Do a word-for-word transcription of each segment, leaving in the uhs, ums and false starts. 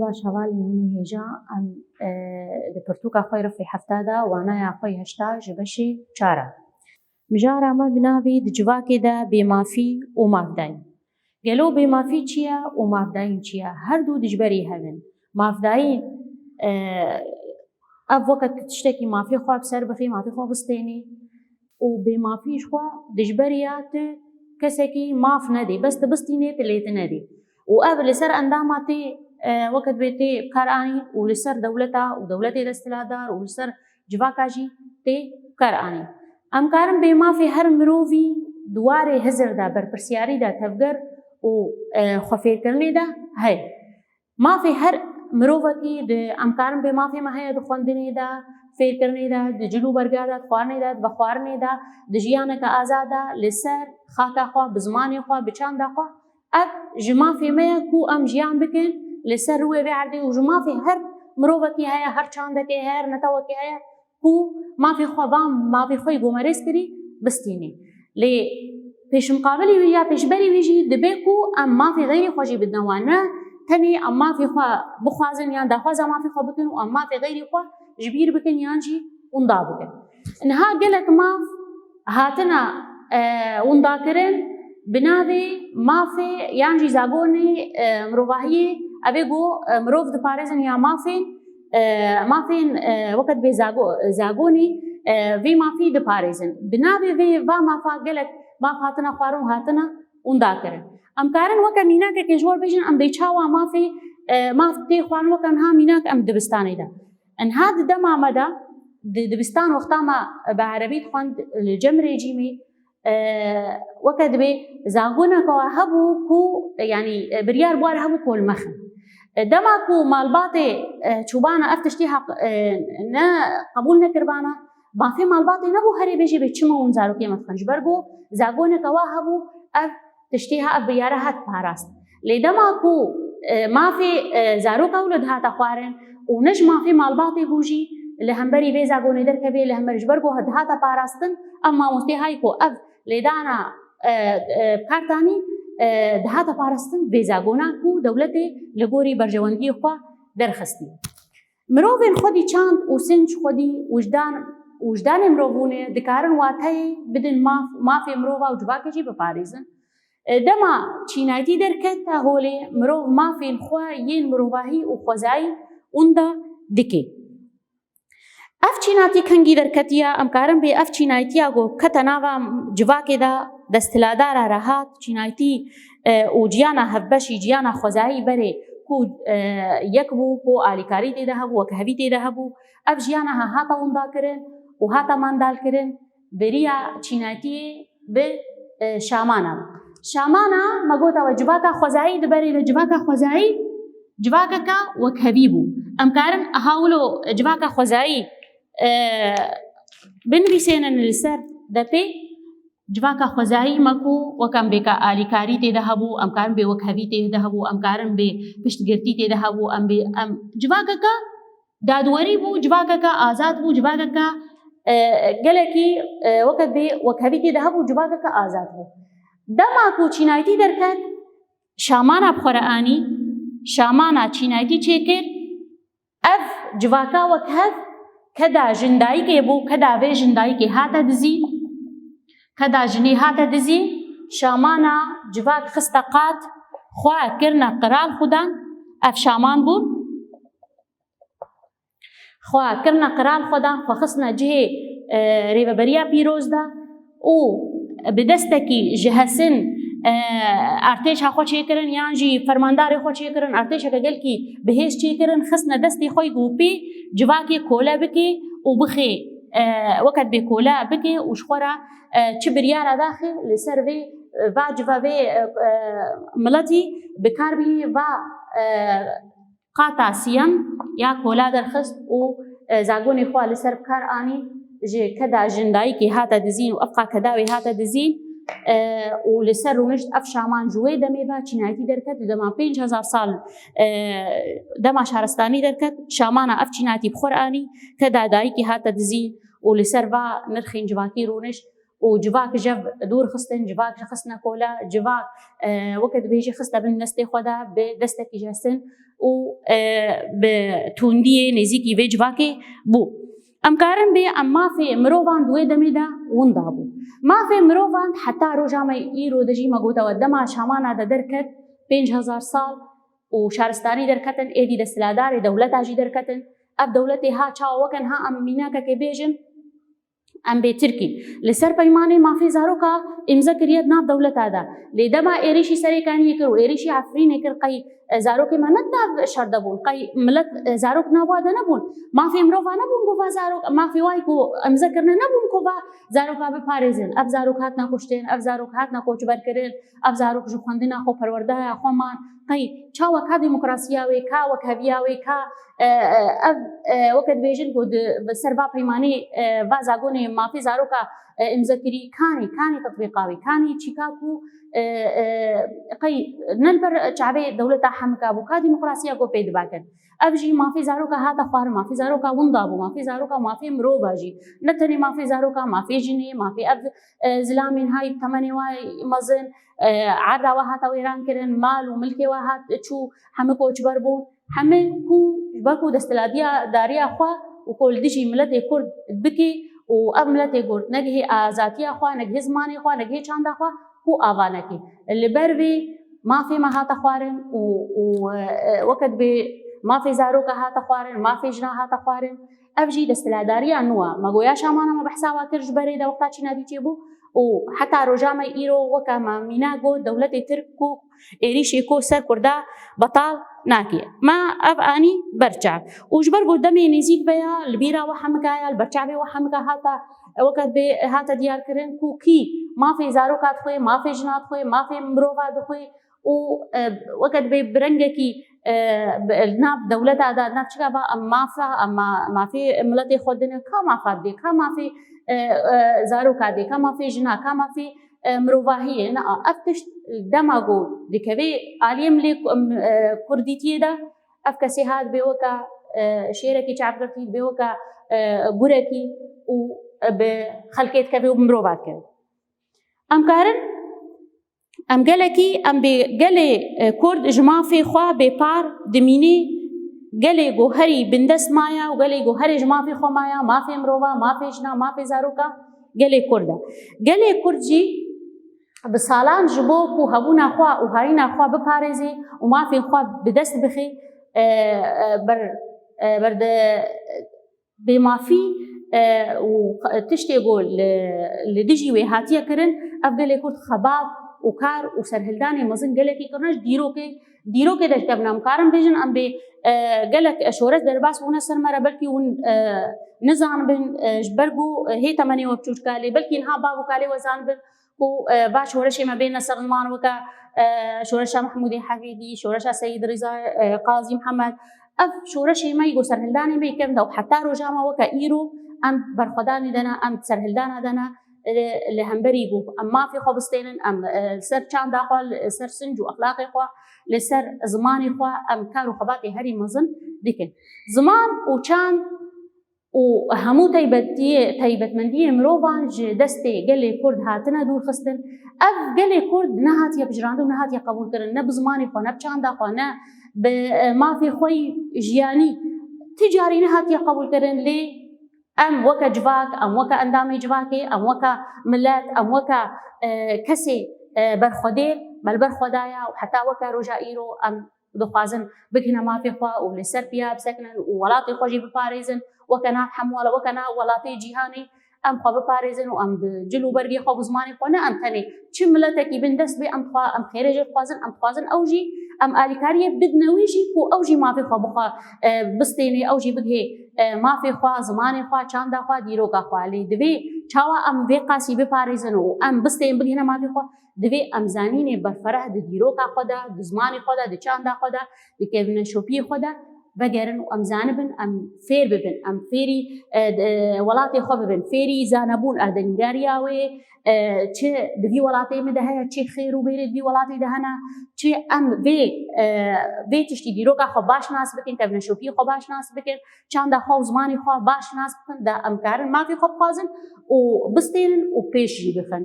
Baş hevalên min ê hêja, em, e, di pirtûka xwe refê hefta de wanaya xwe yê heşta ji beşê çar e. Mijara me bi navê Di civakê de bêmafî û mafdayî. Gelo bêmafî çi ye û mafdayîn çi ye? Her du dijberî hev in. Mafdayîn, e, ev weke tu tiştekî mafê xwe bi ser bixî, mafê xwe bistênî. Û bêmafî ji xwe dijberî ya tu kesekî maf nedî, bes tu bistînê, tu lê tu nedî. Û ev li ser endama tê, e, weke dibê tê kar anî û li ser dewleta û dewletê desthilatdar û li ser civaka jî tê kar anî. Em karin bêmafê her mirovî di warê hizir de, berpirsiyarî de, tevger û, e, xwefêrkirinê de heye. Mafê her mirovekî di, em karin bêmafê me heye di xwendinê de, fêrkirinê de, di cil û berga de, di xwarinê de, di vexwarinê de, di jiyaneke azad de, li ser xaka xwe, bi zimanê xwe, bi çanda xwe. Ev ji mafê me ye ku em jiyan bikin li ser rûyê vê erdê û ji mafê her mirovekî heye, her çandekê heye, her netewekê heye ku mafê xwe, van mafê xwe yê gomerêz kirî, bistînî. Lê pêşmiqabilî wî ya pêşberî wî jî dibe ku em mafê xeyrî xwe jî bidine wan. Ne tenê em mafê xwe bixwazin yan daxwaza mafê xwe bikin û em mafê xeyrî xwe ji bîr bikin yan jî winda bikin. Niha gelek maf hatine, e, windakirin bi navê mafê yan jî zagonê, e, mirovahiyê, ev ê ku, e, mirov diparêzin ya mafên, e, mafên, e, weke dibê zago-, zagonê, e, vê mafî diparêzin. Bi navê vê va mafa gelek maf hatine xwarin û hatine windakirin. Em karin weke mînakekê ji we bêjin, em bê çawa mafê, e, maf tê xwarin, weke niha mînak em dibistanê de. Niha di dema me de, di dibistan wexta me bi erebî dixwend li cem rejîmê, e, weke dibê zagoneke we hebû ku, yanî, e, biryar bi we re hebû ku li mexin. E, dema ku malbatê, e, çûbana ev tiştî heq, e, ne qebûl nekiribana, mafê malbatê nebû herê bêjê bê çima hûn zarokê me dixin. Ji ber ku zagoneke we hebû, ev tiştê ha, ev biryara hat parast. Lê dema ku, e, mafê, e, zaroka wilo dihata xwarin û ne ji mafê malbatê bû jî, li hemberî vê zagonê derkevê, li hember ji ber ku dihata parastin, ev mamostê hay ku ev lêdana, e, e, bi kar tanî, e, dihata parastin vê zagona ku dewletê li gorî berjewendiyê xwe derxistî. Mirovên xwedî çand û sinc xwedî wijdan, wijdanê mirovûnê dikarin wateyê bidin maf, mafê mirova û civakê jî biparêzin. E, dema çînayetî derkete holê, mirov mafên xwe yên mirovahî û xwezayî winda dike. Ev çînatî kengî derketiye, em karin bê ev çînayetiya ku kete nava civakê de desthilatdara re hat, çînayetî, e, û ciyana hevbeşî, ciyana xwezayî berê ku, e, yek bû, ku alîkarî tê de hebû, wekhevî tê de hebû, ev jiyana ha hata winda kirin û hata mandal kirin, beriya çînayetiyê bi, e, şamana. Şamana, me gota we civaka xwezayî, di berê de civaka xwezayî civakeke wekhevî bû. Em karin aha wilo civaka xwezayî, e, binivîsênin li ser depê. Civaka xwezayî me ku wek em bê ka alîkarî tê de hebû, em karin bê wekhevî tê de hebû, em karin bê piştgirtî tê de hebû, em bê, em civakeke dadwerî bû, civakeke azad bû, civakeke, e, gelekî, e, weke bê wekhevî tê de hebû, civakeke azad bû. Dema ku çînayetî derket, şamana bi xwe re anî, şamana çînayetî çêkir, ev civaka wekhev keda jindayikê bû, keda vê jindayikê hate dizî, keda jinê hate dizî, şamana civak xiste qat, xwe kirine qiral xudan, ev şaman bûn. Xwe kirine qiral xwe de, xwe xistine cihê, e, rêveberiya pîroz de û bi destekî ji hesin, e, artêşa xwe çêkirin yan jî fermandarê xwe çêkirin, artêşeke gelkî bi hêz çêkirin, xistine destê xwe ku pê civakê kole bike û bixê, e, weke dibê kole bike û ji xwe re, e, çi biryara daxê li ser vê, e, va civa vê, e, e, miletî bi kar bînî va, e, Qata siyem ya kola derxist û, e, zagonê xwe li ser bi kar anî, ji keda jindayikê hate dizîn û evqa keda wê hate dizîn, e, û li ser rûnişt ev şaman ji wê demê ve çînayetî derket, di dema pênc hezar sal, e, dema şaristanî derket, şamana ev çînayetî bi xwe re anî, keda dayikê hate dizîn û li ser va nirxên civakî rûnişt û civak ji ev dûr xistin, civak ji xistine kola, civak, e, weke dibêjî xiste bin destê xwe de bi destekî ji hestin û, e, bi tundiyê nêzîkî vê civakê bû. Em karin bê em mafê mirovan di wê demê de winda bû. Mafê mirovan heta roja me îro de jî me gotewe dema şamana de derket pênc hezar sal û şaristanî derketin, êdî desthiladarê dewleta jî derketin. Ev dewletê ha çawa weke niha em mînakekê bêjin, em bê Tirkî. Li ser peymanê mafê zaroka îmze kiriye di nav dewleta de. Lê dema êrîşî Serêkaniyê kir û êrîşî Efrînê kir, qey, e, zarokê me ne di nav şer de bûn. Qey milet, e, zarok di nav wa de nebûn. Mafê mirova nebûn ku va zarok, mafê wayî ku îmze kirine nebûn ku va zaroka biparêzin. Ev zarok hatine kuştin, ev zarok hatine koçberkirin, ev zarok ji xwendina xwe, perwerdeya xwe man. Qey çawa ka demokrasiya wê, ka wekheviya wê, ka, e, e, ev, e, weke dibêjin ku di, bi ser va peymanê, e, va zagonê mafê zaroka, e, îmzekirî, kanî, kanî tetbîqa wê, kanî çîka ku, e, e, qey ne li ber çavê dewleta hemika bû, ka demokrasiya ku pê dibakin. Ev jî mafê zaroka hate xwarin, mafê zaroka winda bû, mafê zaroka, mafê mirova jî. Ne tenê mafê zaroka, mafê jinê, mafê ev, e, zilamên hay temenê wa mezin, e, erda wa hate wêran kirin, mal û milkê wa hat çû, hemî koçber bûn. Hemî ku ji ber ku desthilatdariya xwe û ku li dijî miletê Kurd dikê û ev miletê Kurd negihê azatiya xwe, negihê zimanê xwe, negihê çanda xwe ku ava nekê. Li ber vê mafê me hate xwarin û, û, e, weke dibê mafê zaroka hate xwarin, mafê jina hate xwarin. Ev jî desthilatdariya nû e. Me goya şamana me behsa wa kir ji berê de wexta çîna dîçê bû û heta roja me îro weke me mîna got dewletê Tirk ku êrîşê ku ser Kurda betal nake. Me ev anî ber çav. Û ji ber ku demê nêzîk veya li bîra we hemika ya, li ber çavê we hemika hata, weke dibê hate diyar kirin ku kî mafê zaroka dixwê, mafê jina dixwê, mafê mirova dixwê û, e, weke dibê bi rengekî, e, bi, li nav dewleta de, nav çika va em mafa, em ma-, mafê miletê xwe dine, ka mafa dê, ka mafê, e, e, zaroka dê, ka mafê jina, ka mafê, e, mirovahiyê. Na, ev tişt dema ku dikeve aliyê milê ku-, em, e, kurdîtiyê de, ev kesê hat bê weke, e, şêrekî çavgirtî, bê weke, e, gurekî û, e, bi xelkê dikeve û bi mirova dikeve. Em karin, em gelekî, em bê gelê, e, Kurd ji mafê xwe bêpar dimînê, gelê ku herî bindest maya û gelê ku herî ji mafê xwe maya, mafê mirova, mafê jina, mafê zaroka, gelê Kurd e. Gelê Kurd jî bi salan ji bo ku hebûna xwe û hayîna xwe biparêzê û mafê xwe bi dest bixê, e, e, ber, e, berde, bêmafî, e, û tiştê ku li, li dijî wê hatiye kirin, ev gelê Kurd xebat û kar û serhildanê mezin gelekî kirine ji dîrokê, dîrokê de dikevin. Em karin bêjin, em bê, e, gelek şoreş derbas bûne ser me re, belkî hûn, e, nizanibin, e, ji ber ku, e, hê temenê we biçûçik e, lê belkî niha bav û kalê we zanibin ku, e, va şoreşê me bêne ser ziman weke, e, şoreşa Mehmûdê Hevîdî, şoreşa Seyîd Rîza, e, Qazî Mihemed. Ev şoreşê me yî ku serhildanê me yî kevin de û heta roja me weke îro em berxwedanê de ne, em serhildana de ne, e, li hemberî ku em mafê xwe bistênin, em, e, li ser çanda xwe, li ser sinc û exlaqê xwe, li ser zimanê xwe em kar û xebatê herî mezin dikin. Ziman û çand û hemû taybetiyê-, taybetmendiyê mirovan ji destê gelê Kurd hatine dûrxistin. Ev gelê Kurd nehatiye pijirandin û nehatiye qebûlkirin, ne bi zimanê xwe, ne bi çanda xwe, ne bi, e, mafê xwe yî jiyanî. Ti carî nehatiye qebûlkirin, lê em weke civak, em weke endamê civakê, em weke milet, em weke, e, kesê, e, berxwedêr, me li ber xwe daye û heta weke roja îro em dixwazin bigihine mafê xwe û li ser piya bisekinin û welatê xwe jî biparêzin, weke nav hemû wela-, weke nav welatê cîhanê em xwe biparêzin û em bi cil û bergê xwe, bi zimanê xwe, ne em tenê çi miletekî bin dest bê, em xwe, em xêrê jê dixwazin, em dixwazin ew jî, em alîkariyê bidine wî jî ku ew jî mafê xwe bixwe, e, bistênê, ew jî bigihê, e, mafê xwe, zimanê xwe, çanda xwe, dîroka xwe. Lê divê çawa em vê qasî biparêzin û em bistên bigihine mafê xwe? Divê em zanînê berfereh di dîroka xwe de, di zimanê xwe de, di çanda xwe de, di kevneşopiyê xwe de vegerin û em zanibin, em fêr bibin, em fêrî, e, d-, e, welatê xwe bibin, fêrî zanebûn, erdnîgariya wê, e, çi di vî welatê min de heye, çi xêr û bêrê di vî welatê de hene, çi em vê, e, vê tiştî dîroka xwe baş nas bikin, kevneşopiyê xwe baş nas bikin, çanda xwe û zimanê xwe baş nas bikin, de em karin mafê xwe bixwazin û bistênin û pêş jî bixin.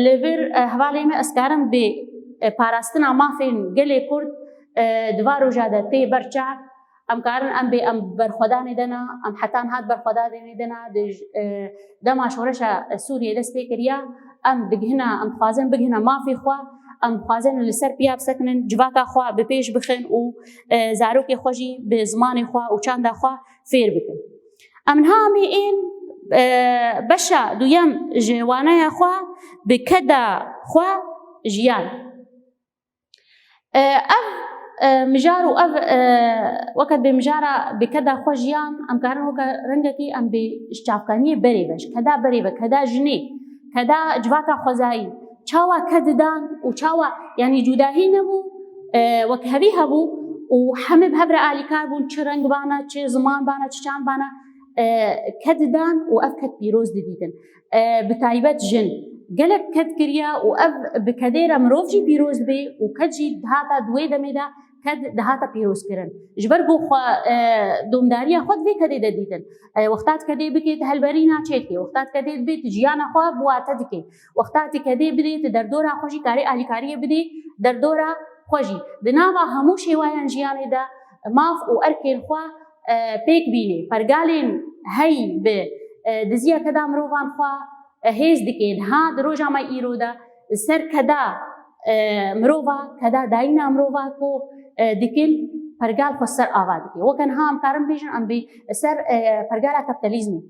Li vir, e, hevalê me ez karim bê, e, parastina mafên gelê Kurd, e, di va roja de tê ber çav. Em karin em bê em berxwedanê de ne, em heta niha di berxwedanê de ne, di j-, e, dema şoreşa Sûriyê dest pê kiriya, em digihine, em dixwazin bigihine mafê xwe, em dixwazin li ser piya bisekinin, civaka xwe bi pêş bixin û, e, zarokê xwe jî bi zimanê xwe û çanda xwe fêr bikin. Em niha em ê ên, e, beşa duyem ji waneya xwe bi keda xwe jiyan. E, ev, e, mijar û ev, e, weke bê mijara bi keda xwe jiyan, em karin weke rengekî em bê ji çavkaniyê berê be, ji keda berê be, keda jinê, keda civaka xwezayî, çawa ke didan û çawa, yanî cudahî nebû, e, wekhevî hebû û hemî bi hev re alîkar bûn, çi reng bana, çi ziman bana, çi çand bana, e, ke didan û ev ked pîroz didîtin. E, bi taybet jin gelek ked kiriya û ev bi kedê re mirov jî pîroz dibê û ked jî dihata di wê demê de ked dihata pîrozkirin. Ji ber ku xwe, e, domdariya xwe di vê kedê de dîtin. E, wexta tu kedê bikê, tu helberîna çê dikê. Wexta tu kedê dibê, tu jiyana xwe bi wate dikê. Wexta tu kedê bidê, tu derdora xwe jî karê alîkariyê bidê, derdora xwe jî. Di nava hemû şêweyan jiyanê de maf û erkên xwe, e, pêk bînê. Pergalên heyî bi, e, diziya keda mirovan xwe, e, hêz dike. Niha di roja me îro de li ser keda, e, mirova, keda dayîna mirova ku, e, dikin, pergal xwe ser ava dike. Weke niha em karin bêjin, em bê ser, e, pergala kapitalizmê.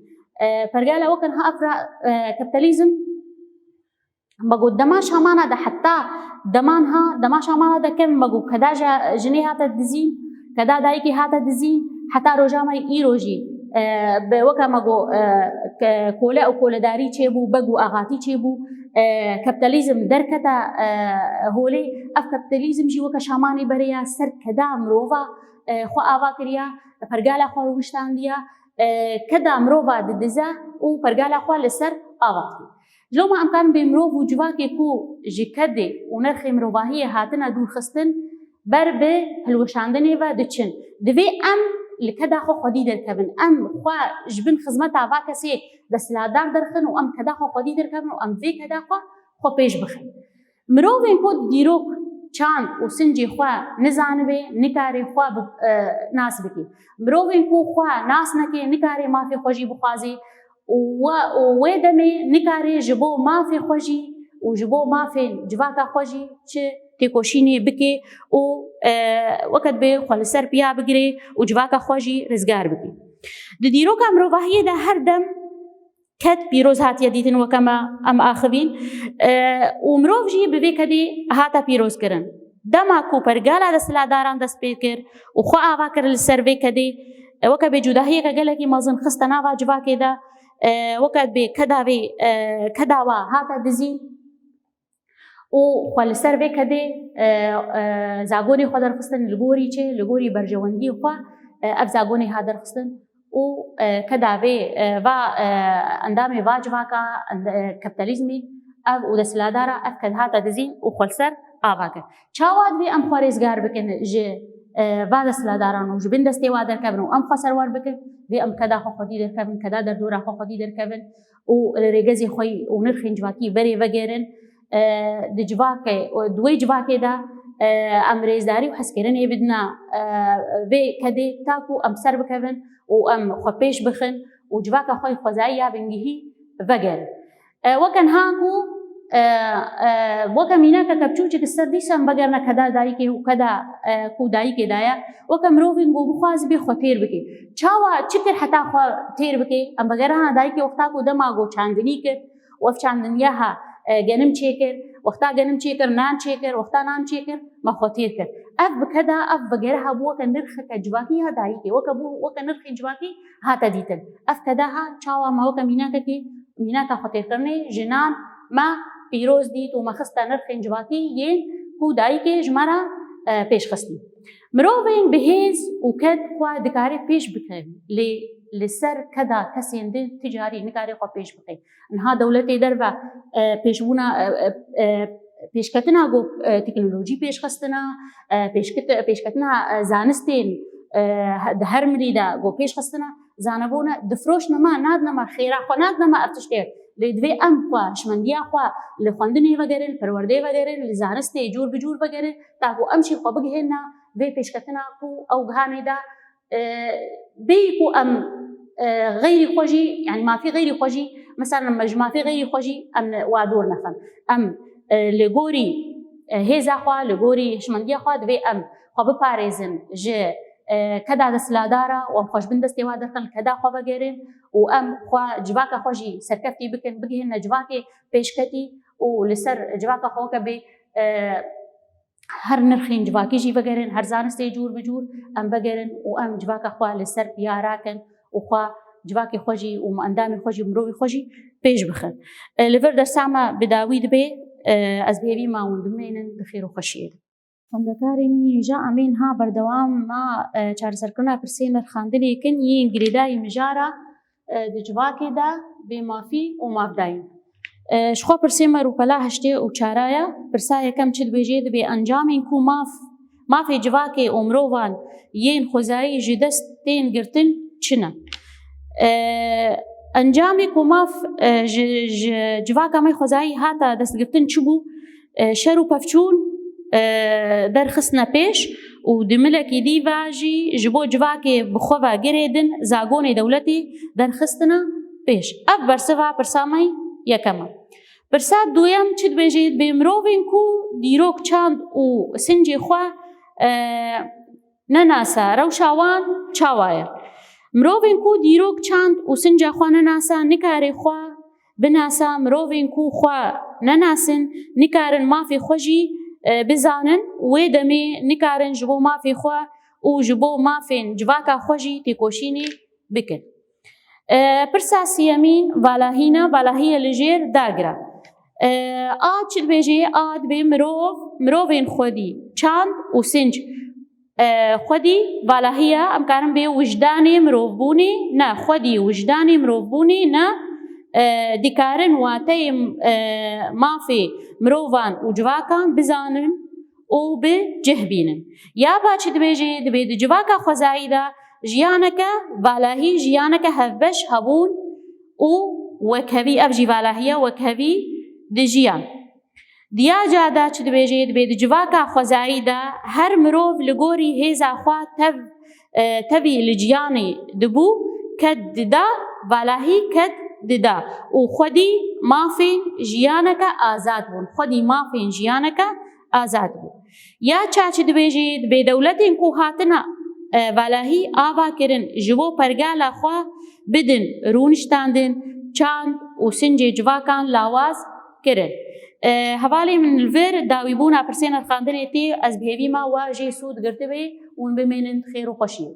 E, pergala weke niha ev ra, e, kapitalizm, me got dema şamana de heta dema niha, dema şamana de kevin me got keda ja-, jinê hate dizîn, keda dayikê hate dizîn, heta roja me îro jî, e, bi weke me got, e, ke-, kole û koledarî çêbû, beg û axatî çêbû, e, kapitalizm derkete, e, holê. Ev kapitalizm jî weke şamanê berê ya ser keda mirova, e, xwe ava kiriya, pergala xwe rûniştandiya, e, keda mirova didize û pergala xwe li ser ava dike. Ji loma em karin bê mirov û civakê ku ji kedê û nirxê mirovahiyê hatine dûrxistin, ber bi hilweşandinê ve diçin. Divê em li keda xwe xwedî derkevin. Em xwe ji bin xizmeta va kesê desthilatdar derxin û em keda xwe xwedî derkevin û em vê keda xwe xwe pêş bixin. Mirovên ku dîrok çand û sincê xwe nizanibe, nikare xwe bi, e, nas bike. Mirovên ku xwe nas neke, nikare mafê xwe jî bixwaze û we, û wê demê nikare ji bo mafê xwe jî û ji bo mafên civaka xwe jî çi têkoşînê bike û, e, weke dibê xwe li ser piya bigire û civaka xwe jî rizgar bike. Di dîroka mirovahiyê de her dem ked pîroz hatiye dîtin weke me em axivîn, e, û mirov jî bi vê kedê hate pîrozkirin. Dema ku pergala desthilatdaran dest pê kir û xwe ava kir li ser vê kedê, e, weke bê cudahiyeke gelekî mezin xiste nava civakê de, e, weke bê keda vê, e, keda wa hate dizîn û xwe li ser vê kedê, e, e, zagonê xwe derxistin li gorî çi, li gorî berjewendiyê xwe, e, ev zagonê hat derxistin û, e, keda vê, e, va, e, endamê va civaka, end-, e, kapitalizmê, ev û desthilatdara, ev ked hate dizîn û xwe li ser ava kir. Çawa divê em xwe rêzgar bikin ji, e, va desthilatdaran û ji bin destê wa derkevin û em xwe serwer bikin? Divê em keda xwe xwedî derkevin, keda derdora xwe xwedî derkevin û li rêgezê xwe û nirxên civakî berê vegerin. E, di civakê, di wê civakê de, e, em rêzdarî û hezkirinê bidine, e, vê kedê, ta ku em ser bikevin û em xwe pêş bixin û civaka xwe yê xwezayî ya bingehî vegerin. E, weke niha ku, e, e, weke mînakeke biçûçik ser dîsa em vegerine keda dayikê û keda, e, ku dayikê daye, weke mirovên ku bixwaze bê xwe têr bike. Çawa, çi kir heta xwe têr bike? Em vegerana dayikê wexta ku dema ku çandinî kir, û ev çandiniya ha, e, genim çêkir, wexta genim çêkir, nan çêkir, wexta nan çêkir, me xwe têr kir. Ev bi keda, ev bi gere hebû weke nirxeke civakî ya dayikê, weke bû, weke nirxê civakî hate dîtin. Ev keda ha çawa me weke mînakekê, mînaka xwe têrkirinê jinan me pîroz dît û me xiste nirxên civakî yên ku dayikê ji me re, e, pêş xistî. Mirovên bi hêz û ked xwe dikarê pêş bikevî, lê li ser keda kesên din ti carî nikarê xwe pêş bixê. Niha dewletê derve, e, pêşbûna, e, e, e, pêşketina ku, e, teknolojî pêşxistina, e, pêşkit-, pêşketina, e, zanistên, e, he-, di her mirî de ku pêşxistina, zanebûne difroşne me, nadine me xêra xwe, nadine me ev tiştê. Lê divê em xwe hişmendiya xwe li xwendinê vegerin, perwerdeyê vegerin, li zanistê cûr bi cûr vegerin, ta ku em jî xwe bigihêne vê pêşketina ku ew gihanê de, e, bêyî ku em, e, xeyrî xwe jî, yanî mafî xeyrî xwe jî, mesela me ji mafî xeyrî xwe jî em wa dûr nexin. Em, e, li gorî, e, hêza xwe, li gorî hişmendiya xwe divê em xwe biparêzin ji, e, keda desthilatdar e û em xwe ji bin destê wa derxin, keda xwe vegerin û em xwe civaka xwe jî serkeftî bikin, bigihîne civakê pêşketî û li ser civaka xwe weke bê, e, her nirxên civakî jî vegerin, her zanistê cûr bi cûr em vegerin û em civaka xwe li ser piya rakin û xwe civakê xwe jî û endamên xwe jî, mirovê xwe jî pêş bixin. E, li vir dersa me bi dawî dibe, e, ez bi hêvî me hûn bimînin di xêr û xweşiyê de. Xwendekarê min, îja em ê niha berdewam ma, e, çareserkirina pirsê nirxandinê kin yên girêdayî mijara, e, di civakê de bêmafî û mafdayî. E, ji xwe pirsê me rûpela heştê û çara ye. Pirsa yekem çi dibêje? Dibê encamên ku maf, mafê civakê û mirovan yên xwezayî ji dest tên girtin çi ne? E, encamê ku maf, e, ji, ji civaka me xwezayî hata destgirtin çi bû? E, şer û pevçûn, e, derxistine pêş û di milekî dî ve jî ji bo civakê bi xwe ve girê din zagonê dewletê derxistine pêş. Ev bersiva pirsa me yekem e. Pirsa duyem çi dibêje? Dibê mirovên ku dîrok çand û sincê xwe, e, nenasa, rewşa wan çawa ye? Mirovên ku dîrok çand û sinca xwe nenasa, nikare xwe binasa. Mirovên ku xwe nenasin, nikarin mafê xwe jî, e, bizanin. Wê demê nikarin ji bo mafê xwe û ji bo mafên civaka xwe jî têkoşînê bikin. E, pirsa siyemîn valahî ne, valahiye li jêr dagira. E, a çi dibêje? A dibê mirov, mirovên xwedî çand û sinc, e, xwedî valahiye, em karin bê wijdanê mirovbûnê ne, xwedî wijdanê mirovbûnê ne, e, dikarin wateyê, e, mafê mirovan û civakan bizanin û bi cih bînin. Ya ba çi dibêje? Dibê di civaka xwezayî de jiyaneke valahî, jiyaneke hevbeş hebûn û wekhevî, ev jî valahî ye, wekhevî dijiyan. Diya ca de çi dibêje? Dibê di civaka xwezayî de her mirov li gorî hêza xwe tev, e, tevî li jiyanê dibû, ked dida, valahî ked dida û xwedî mafên jiyaneke azad bûn. Xwedî mafên jiyaneke azad bû. Ya ça çi dibêje? Dibê dewletên ku hatine, e, valahî ava kirin ji bo pergala xwe bidin rûniştandin, çand û sincê civakan lawaz kirin. E, hevalê min li vir dawîbûna pirsê nirxandinê tê, ez bi hêvî me we jê sûd girtibê û hûn bimênin xêr û xweşiyê.